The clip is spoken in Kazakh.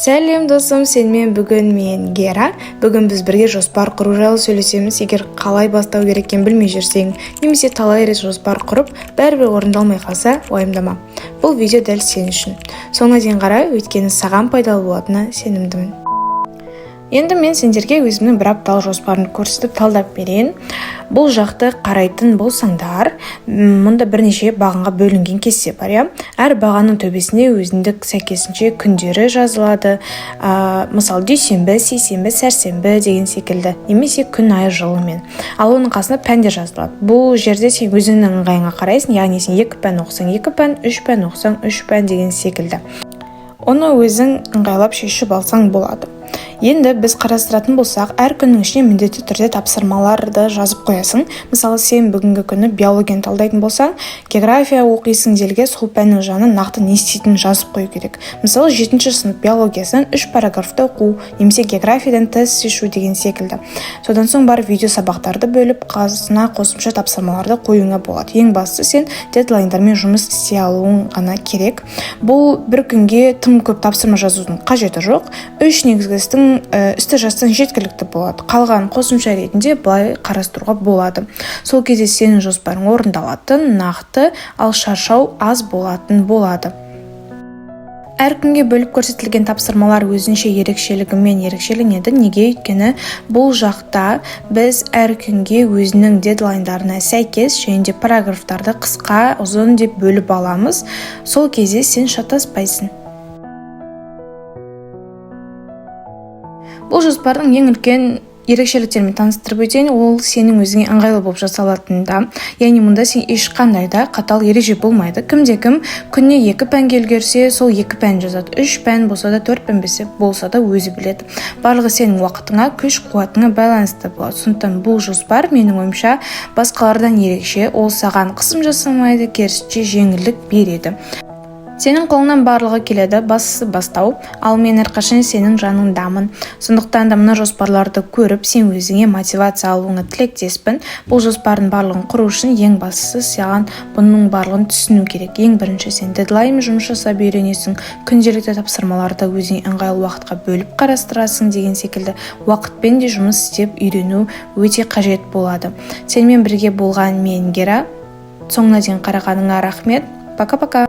Сәлем, досым! Сенімен бүгін мен, Гера. Бүгін біз бірге жоспар құру жайлы сөйлесеміз. Егер қалай бастау керек екенін білмей жүрсең немесе талай рет жоспар құрып, бәрібір орындалмай қалса, уайымдама, бұл видео дәл сен үшін. Соңына дейін қара, өйткені саған пайдалы болатынына сенімдімін. Енді мен сендерге өзімнің бір апталық жоспарымды көрсетіп, талдап берейін. Бұл жақты қарайтын болсаңдар, мұнда бірнеше бағанға бөлінген кесте бар, иә. Әр бағанның төбесіне өзіндік сәйкесінше күндері жазылады, мысалы, дүйсенбі, сейсенбі, сәрсенбі деген секілді немесе күн, ай, жылымен. Ал оның қасында пәндер жазылады. Бұл жерде сен өзіңнің ыңғайыңа қарайсың, яғни сен екі пән оқысаң, екі пән, үш пән оқысаң, үш пән деген секілді. Оны өзің ыңғайлап шешіп алсаң болады. Енді біз қарастыратын болсақ, әр күннің ішіне міндетті түрде тапсырмаларды жазып қоясың. Мысалы, сен бүгінгі күні биологияны талдайтын болсаң, география оқисың делге, сол пәннің жанына нақты не істейтінін жазып қою керек. Мысалы, жетінші сынып биологиясынан үш параграфты оқу немесе географиядан тест шешу деген секілді. Содан соң барып видео сабақтарды бөліп, қасына қосымша тапсырмаларды қоюыңа болады. Ең бастысы, сен дедлайндармен жұмыс істей алуың ғана керек. Бұл бір күнге тым көп тапсырма жазудың қажеті жоқ, үш негізгі істің істі жазсаң, жеткілікті болады. Қалғанын қосымша ретінде былай қарастыруға болады. Сол кезде сенің жоспарың орындалатын, нақты, ал шаршау аз болатын болады. Әр күнге бөліп көрсетілген тапсырмалар өзінше ерекшелігімен ерекшеленеді. Неге? Өйткені бұл жақта біз әр күнге өзінің дедлайндарына сәйкес және де параграфтарды қысқа, ұзын деп бөліп аламыз. Сол кезде сен шатаспайсың. Бұл жоспардың ең үлкен ерекшеліктерімен таныстырып өтейін. Ол сенің өзіңе ыңғайлы болып жасалатынында, яғни мұнда сен ешқандай да қатал ереже болмайды. Кімде кім күніне екі пәнге үлгерсе, сол екі пән жазады. Үш пән болса да, төрт пән болса да, өзі біледі. Барлығы сенің уақытыңа, күш қуатыңа байланысты болады. Сондықтан бұл жоспар, менің ойымша, басқалардан ерекше. Ол саған қысым жасамайды, керісінше, жеңілдік береді. Сенің қолыңнан барлығы келеді, бастысы бастау. Ал мен әрқашан сенің жаныңдамын. Сондықтан да мына жоспарларды көріп, сен өзіңе мотивация алуыңа тілектеспін. Бұл жоспардың барлығын құру үшін ең бастысы, саған бұның барлығын түсіну керек. Ең бірінші сен дедлайн жұмыс жасап үйренесің, күнделікті тапсырмаларды өзіңе ыңғайлы уақытқа бөліп қарастырасың деген секілді. Уақытпен де жұмыс істеп үйрену өте қажет болады. Сенімен бірге болған мен, Гера. Соңына дейін қарағаныңа рахмет. Пока, пока.